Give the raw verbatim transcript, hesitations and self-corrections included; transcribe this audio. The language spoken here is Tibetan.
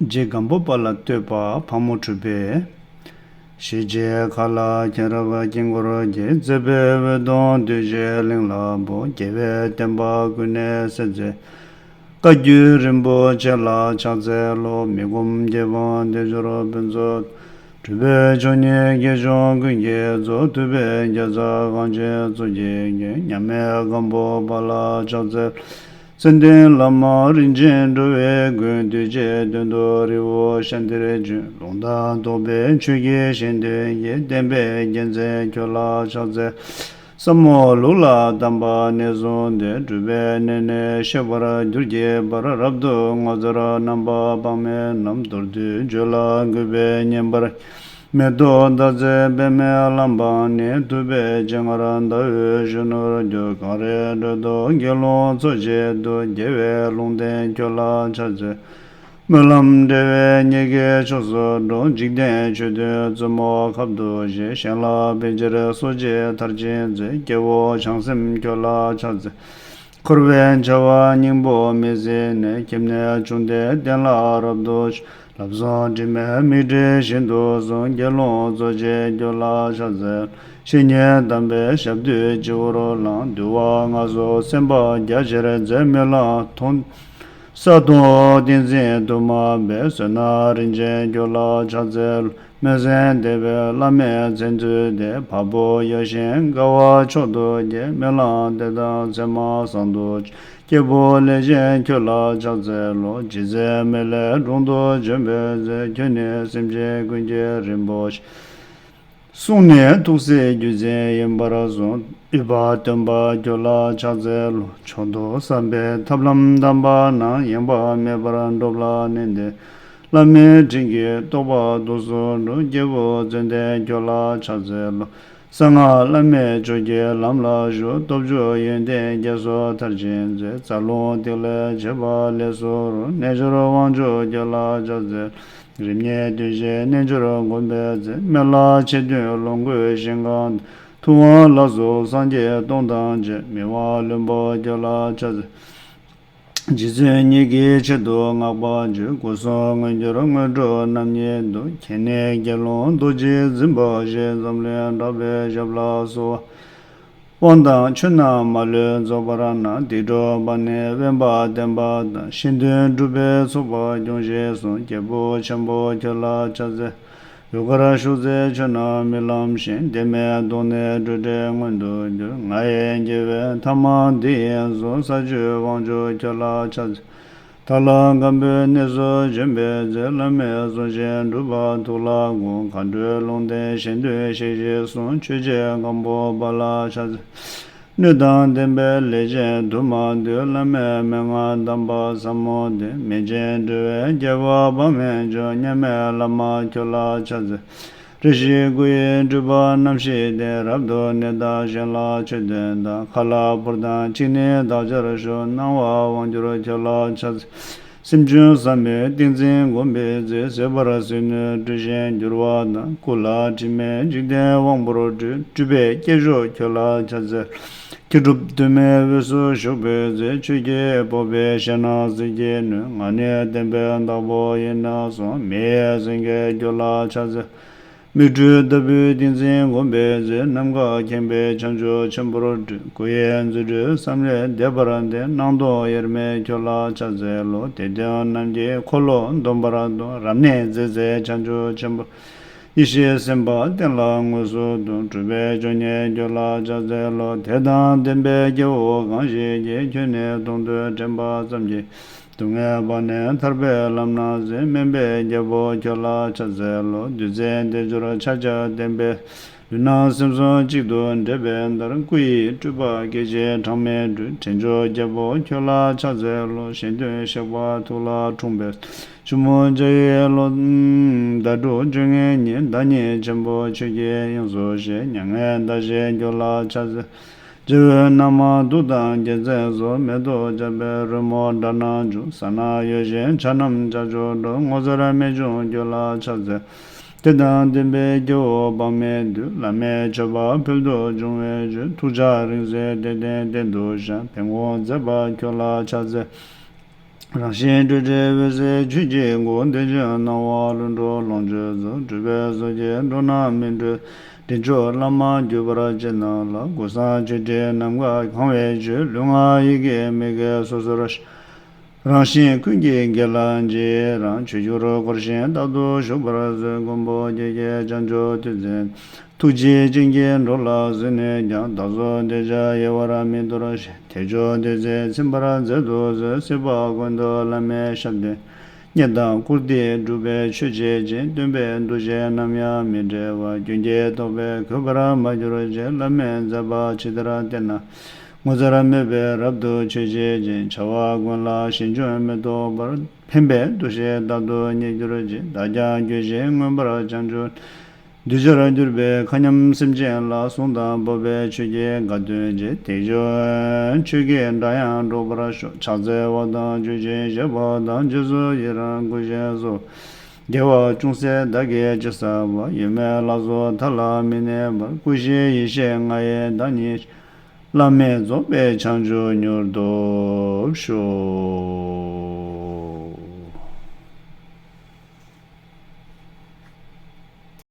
རྗེ་སྒམ་པོ་པ་ལ་བསྟོད་པ་ཕག་མོ་གྲུ་པའི། ཞེས་བྱའི་མཁའ་ལ་མཁྱེན་རབ་དཀྱིལ་འཁོར་གྱི། མཛད་པའི་འོད་སྟོང་བདུད་བཞིའི་གླིང་ལ་ཕོག་རྒྱལ་བའི་བསྟན་པ་ཀུན་ནས་གསལ་མཛད། བཀའ་བརྒྱུད་རིན་པོ་ཆེ་ལ་ཕྱག་འཚལ་ལོ། མི་ཁོམ་རྒྱལ་འབངས་སྡེབ་སྦྱོར་ཕུན་ཚོགས། གྲུབ་པའི་མཆོག་བརྙེས་དགེ་སྦྱོར་ཀུན་གྱི་གཙོ། ཐུབ་པའི་རྒྱལ་ཚབ་གངས་ཅན་གཙུག་གི་རྒྱན། མཉམ་མེད་སྒམ་པོ་པ་ལ་ཕྱག་འཚལ། ཙནྡན་བླ་མ་རིན་ཆེན་འགྲོ་བའི་མགོན། གདུལ་བྱའི་དོན་དུ་རི་བོ་ཤཱནྟིར་བྱོན། ལུང་དང་རྟོགས་པའི་ཆོས་ཀྱི་གཞན་དོན་གྱི། བསྟན་པའི་རྒྱལ་མཚན་ཁྱོད་ལ་ཕྱག་འཚལ། ཟབ་མོ་ལུགས་ལ་དམ་པ་ནས་བཟུང་སྟེ། གྲུབ་པའི་གནས་ནས་ཤེས་པར་གྱུར་གྱི་བར། རབ་ཏུ་ངོ་མཚར་རྣམ་པ་དཔག་མེད་རྣམས། མདོར་བསྡུས་བརྗོད་ལ་གུས་པས་མཉན་པར། མེ་ཏོག་ཟླ་མཛེས་པདྨས་བརླབས་པ་ནི། ཐུབ་པའི་སྤྱན་སྔར་ཟླ་འོད་གཞོན་ནུར་གྱུར། གངས་རིའི་ཁྲོད་དུ་དགེ་སློང་འཚོ་བྱེད་དུ། རྒྱལ་བའི་ལུང་བསྟན་ཁྱོད་ལ་ཕྱག་འཚལ། སྨོན་ལམ་འབྲེལ་བའི་མཉེས་དགེ་ཕྱོགས་སུ་འགྲོ། འཇིག་རྟེན་ཆོས་འདུལ་བཙུན་མོ་ཁབ་ཏུ་བཞེས། གཞན་ལ་ཕན་ཕྱིར་གསོ་བྱེད་མཐར་ཕྱིན་མཛད། སྐྱེ་བོ་བྱང་སེམས་ཁྱོད་ལ་ཕྱག་འཚལ། འཁོར་བའི་བྱ་བ་སྙིང་པོ་མི་གཟིགས་ནས། ཁྱིམ་ནས་བྱུང་སྟེ་གཏན་ལ་རབ་ཏུ། ལམ་བཟང་དྲི་མེད་མིག་འཕྲུལ་བཞིན་དུ་བཟུང་། དགེ་སློང་གཙོ་ཆེ་ཁྱོད་ལ་ཕྱག་འཚལ། བཤེས་གཉེན་དམ་པའི་ཞབས་རྡུལ་སྤྱི་བོར་བླངས། འདུལ་བ་སྔགས་སོགས་སེམས་དཔའ་རྒྱ་ཆེར་མཛད། སྨོན་ལམ་ཐོག་ས་དོང་ཏིང་འཛིན་དུ་མ་སྦས། བསོད་ནམས་རིན་ཆེན་ཁྱོད་ལ་ཕྱག་འཚལ། སྨོན་གསན་འདེབས་པའི་བླ་མའི་མཚན་བརྗོད་དེ། བ་སྤུ་ཡོ་བྱད་དགའ་བ་མཆོག་ཏུ་རྒྱས། སྨོན་ལམ་དེ་དག་མཚན་མ་བཟང་དུ། སྐྱེས་བུ་ལས་ཅན་ཁྱོད་ལ་ཕྱག་འཚལ་ལོ། ཇི་སྲིད་མི་ལའི་དྲུང་དུ་བྱོན་པའི་ཚེ། ཁྱོད་ནི་སེམས་ཅན་ཀུན་གྱི་རིན་པོ་ཆེ། གསུང་ནི་ཐུགས་སྲས་རྒྱུད་འཛིན་ཡིན་པར་གསུངས། ཡུལ་པ་སྟོན་པ་ཁྱོད་ལ་ཕྱག་འཚལ་ལོ། མཆོག་ཏུ་བསམ་པའི་ཐབས་ལམ་དམ་པ་རྣམས། ཡེངས་པ་མེད་པར་འགྲུབ་ལ་ནི་འདིར། བླ་མའི་དྲིན་གྱིས་རྟོགས་པ་ཐོབ་སོ་འགྲོ། སྐྱེས་བུ་ཙནྡན་ཁྱོད་ལ་ཕྱག་འཚལ་ལོ། གསང་སྔགས་བླ་མེད་ཕྱོགས་ཀྱི་ལམ་ལ་ཞུགས། སྟོབས་བཅུ་ཡོན་ཏན་རྒྱ་མཚོ་མཐར་ཕྱིན་མཛད། རྩ་རླུང་ཐིག་ལེ་བྱེ་བ་ལས་སུ་རུང་། རྣལ་འབྱོར་དབང་ཕྱུག་ཁྱོད་ལ་ཕྱག་འཚལ། རིམ་གཉིས་འདུས་བྱས་རྣལ་འབྱོར་བསྒོམ་པའི་ཚེ། སྨོན་ལམ་ཆེ་འདོན་ལོངས་སྐུའི་ཞིང་ཁམས། ཐུབ་དབང་ལ་སོགས་སངས་རྒྱས་སྟོང་དང་མཇལ། མི་དབང་བློན་པོ་ཁྱོད་ལ་ཕྱག་འཚལ། རྗེ་བཙུན་ཉིད་ཀྱི་ཆེད་དུ་བསྔགས་པར་བརྗོད། སྐུ་གསུང་མངོན་གྱུར་དངོས་གྲུབ་རྣམ་གཉིས་སྟོན། མཁྱེན་ནས་དགེ་སློང་རྡོ་རྗེ་འཛིན་པ་ཞེས། འཛམ་གླིང་གྲགས་པའི་ཞབས་ལ་གསོལ་བ། དབང་དང་ཆོས་རྣམས་མ་ལུས་རྫོགས་པར་གནང་། སྡིག་སྒྲིབ་པ་ནས་དབེན་པ་བསྟེན་པ་དང་། གཞན་དོན་སྒྲུབ་པའི་ཚོགས་པ་སྐྱོང་ཞེས་གསུངས། སྐྱེས་བུ་ཆེན་པོ་ཁྱོད་ལ་ཕྱག་འཚལ། ཡུལ་གར་བཞུགས་ཚེ་ཆོས་རྣམས་རྨི་ལམ་བཞིན། བདེན་མེད་རྟོགས་ནས་སྤྲོས་བྲལ་མངོན་དུ་གྱུར། ང་ཡི་དགེ་བའི་ཐ་མ་འདི་ཡིན་གསུངས། ས་བཅུའི་དབང་ཕྱུག་ཁྱོད་ལ་ཕྱག་འཚལ། ཐར་ལམ་སྒམ་པོའི་གནས་སུ་བྱོན་པའི་ཚེ། བླ་མའི་གསུང་བཞིན་སྒྲུབ་པར་ཐུགས་ལ་དགོངས། མཁའ་འགྲོའི་ལུང་བསྟན་གཞན་དོན་བཤད་ཞེས་གསུངས། ཆོས་རྗེ་སྒམ་པོ་པ་ལ་ཕྱག་འཚལ། སྣོད་དང་ལྡན་པའི་ལས་ཅན་དུ་མ་འདུས། བླ་མའི་མན་ངག་གདམས་པ་ཟབ་མོ་འདི། མི་ཕྱེད་འགྲོ་བའི་སྐྱེ་བ་དཔག་མེད་འབྱུང་། མཉམ་མེད་བླ་མ་ཁྱོད་ལ་ཕྱག་འཚལ། རེ་ཞིག་སྐུ་ཡི་སྤྲུལ་པ་རྣམ་བཞི་སྟེ། རབ་ཏུ་གནས་དང་གཞན་ལ་ཆོས་སྟོན་དང་། མཁའ་ལ་འཕུར་དང་བཅིངས་ནས་བདག་ཅག་གཞོལ། སྣང་བ་དབང་གྱུར་ཁྱོད་ལ་ཕྱག་འཚལ། སེམས་ཅན་ཟག་མེད་ཏིང་འཛིན་བསྒོམ་པའི་ཚེ། ཟད་པར་གཟིགས་ནུས་སྤྲུལ་ཞིང་འགྱུར་བ་དང་། སྐུ་ལ་དྲི་མེད་འཇིག་རྟེན་དབང་པོར་སྤྲུལ། སྤྲུལ་པའི་སྐྱེས་མཆོག་ཁྱོད་ལ་ཕྱག་འཚལ། མཁས་གྲུབ་དུ་མའི་དབུས་སུ་བཞུགས་པའི་ཚེ། ཆོས་ཀྱི་སྤོབས་པས་ཞེན་ན་གཟིགས་ཀྱི་ནུས། ང་ནི་བསྟན་པའི་བདག་པོ་ཡིན་ན་གསུངས། མི་ཡི་སེང་གེ་ཁྱོད་ལ་ཕྱག་འཚལ། མིག་འཕྲུལ་ལྟ་བུའི་ཏིང་འཛིན་བསྒོམ་པའི་ཚེ། ནམ་མཁའ་ཁེངས་པའི་བྱང་ཆུབ་ཆེན་པོར་སྤྲུལ། སྐུ་ཡི་རྫུ་འཕྲུལ་བསམ་ལས་འདས་པར་ལྡན། སྣང་སྟོང་དབྱེར་མེད་ཁྱོད་ལ་ཕྱག་འཚལ་ལོ། དད་ལྡན་རྣམས་ཀྱི་འཁོར་ལོ་སྡོམ་པར་འདོད། རབ་གནས་མཛད་ཚེ་བྱང་ཆུབ་ཆེན་པོ། ཡེ་ཤེས་སེམས་དཔའ་བསྟན་ལ་དངོས་སུ་འདུ། གྲུབ་པའི་མཆོག་བརྙེས་ཁྱོད་ལ་ཕྱག་འཚལ་ལོ། དད་དང་ལྡན་པའི་སྐྱེ་བོ་གང་ཞིག་གིས། ཁྱོད་ནི་མཐོང་ཐོས་དྲན་པ་ཙམ་གྱིས། སྡུག་བསྔལ་བར་ནས་ཐར་པའི་ལམ་སྣ་ཟིན། དམན་པའི་རྒྱལ་པོ་ཁྱོད་ལ་ཕྱག་འཚལ་ལོ། བདུད་རྩི་འདི་སྦྱོར་ཕྱག་རྒྱ་ལྡན་པའི། ལུས་ངག་སེམས་གསུམ་གཅིག་ཏུ་འདྲེས་པའི་མཐར། སྐུ་ཡི་སྤྲུལ་པ་སྐད་ཅིག་གྲངས་མེད་སྤྲུལ། དྲིན་མཆོག་རྒྱལ་པོ་ཁྱོད་ལ་ཕྱག་འཚལ་ལོ། གཞན་དོན་གཤེགས་པ་ཐུགས་ལ་འཁྲུངས་པའི། ཆུ་མོ་འཇའ་ཡི་ལོ། ཟླ་དྲུག་བཅོ་ལྔའི་ཉིན། བདག་ཉིད་ཆེན་པོ་ཆོས་ཀྱི་དབྱིངས་སུ་གཤེགས། མྱ་ངན་འདའ་ཞིང་ཁྱོད་ལ་ཕྱག་འཚལ། རྗེ་བོའི་རྣམ་མང་གདུགས་དང་རྒྱལ་མཚན་སོགས། མེ་ཏོག་རྒྱས་པའི་རོལ་མོ་སྒྲ་རྣམས་འབྱུང་། ས་རྣམས་གཡོ་ཞིང་བྱ་རྣམས་རྒྱ་མཚོར་སྒྲོག། ངོ་མཚར་རྨད་བྱུང་ཁྱོད་ལ་ཕྱག་འཚལ། དད་དང་ལྡན་པའི་སྐྱེ་བོ་དཔག་མེད་འདུས། བླ་མའི་མཆོད་པ་ཕུལ་དུ་བྱུང་བའི་མཆོད། ཐུགས་ལྗགས་རིང་བསྲེལ་གཏེར་སྟོན་གཏན་དུ་བཞག། ཕན་དགོངས་མཛད་པ་ཁྱོད་ལ་ཕྱག་འཚལ། རང་བཞིན་སྤྲོས་བྲལ་འོད་གསལ་ཆོས་ཀྱི་སྐུ། བདེ་ཆེན་སྣང་བ་ལྷུན་གྲུབ་ལོངས་སྤྱོད་རྫོགས། སྤྲུལ་པའི་གཟུགས་ཀྱིས་འགྲོ་རྣམས་སྨིན་གྲོལ། བདེ་མཆོག་བླ་མ་བརྒྱུད་པར་བྱེད་རྣམས་ལ། གུས་བསངས་མཆོད་ཁྲིར་ནམ་མཁའ་གང་བས་མཆོད། ལུས་ངག་ཡིད་ཀྱི་མི་དགེ་སོ་སོར་བཤགས། རང་གཞན་ཀུན་གྱི་དགེ་ལ་རྗེས་རང་། ཆོས་རྒྱུར་བསྐོར་ཞིང་རྟག་ཏུ་བཞུགས་པར་མཛོད། མགོན་པོ་ཁྱེད་ཀྱིས་བྱང་ཆུབ་ཐོས་འཛིན། ཐུགས་རྗེའི་སྤྱན་གྱིས་འགྲོ་ལ་གཟིགས་ནས་ཀྱང་། བདག་སོགས་འདོད་ཆགས་ཡལ་བར་མི་འདོར་ཞིང་། དལ་འབྱོར་འདོད་སྲེད་ཚིམ་པར་མཛད་དུ་གསོལ། སྲིད་པ་ཀུན་ཏུ་བླ་མའི་ཞབས་བརྟན། རྙེད་དང་བཀུར་སྟི་སྒྲུབ་པའི་ཆོས་བྱེད་ཅིང་། སྟོན་པའི་འདུ་ཤེས་ནམ་ཡང་མི་འབྲལ་བར། རྒྱུན་གྱི་རྟོགས་པས་གོས་པར་མ་གྱུར་ཅིག་བླ་མའི་མཛད་པ་ཇི་ལྟར་བསྟན་ན། ངོ་མཚར་མོད་པས་རབ་ཏུ་མཆོད་བྱེད་ཅིང་། བྱ་བ་ཀུན་ལ་ཞིང་སྐྱོང་མི་ལྡོག་པར། ཕན་པའི་འདུ་ཤེས་རྟག་ཏུ་རྙེད་གྱུར་ཅིག་བདག་ཀྱང་བསྐྱོད་བཞིན་མངོན་པར་བྱང་ཆུབ། གདུལ་བྱར་གྱུར་པའི་མཁའ་མཉམ་སེམས་ཅན་ལ། གསུང་དང་འབོད་པའི་ཆོས་ཀྱི་དགའ་སྟོན་ཅིག་དལ་འབྱོར་ཆོས་ཀྱི་སྒྲ་དབྱངས་སྒྲོག་པར་ཤོག་ཕྱག་འཚལ་བ་དང་མཆོད་ཅིང་བཤགས་པ་དང་། རྗེས་སུ་ཡི་རང་བསྐུལ་ཞིང་གསོལ། དགེ་བ་ཅུང་ཟད་བདག་གིས་ཅི་བསགས་པ། ཡུལ་མེད་ལ་སོགས་མཐའ་ལ་མི་གནས་པར། སྐུ་བཞིའི་ཡེ་ཤེས་ལྔ་ཡིས་བདག་ཉིད། བླ་མེད་རྫོགས་པའི་བྱང་ཆུབ་མྱུར་ཐོབ་ཤོག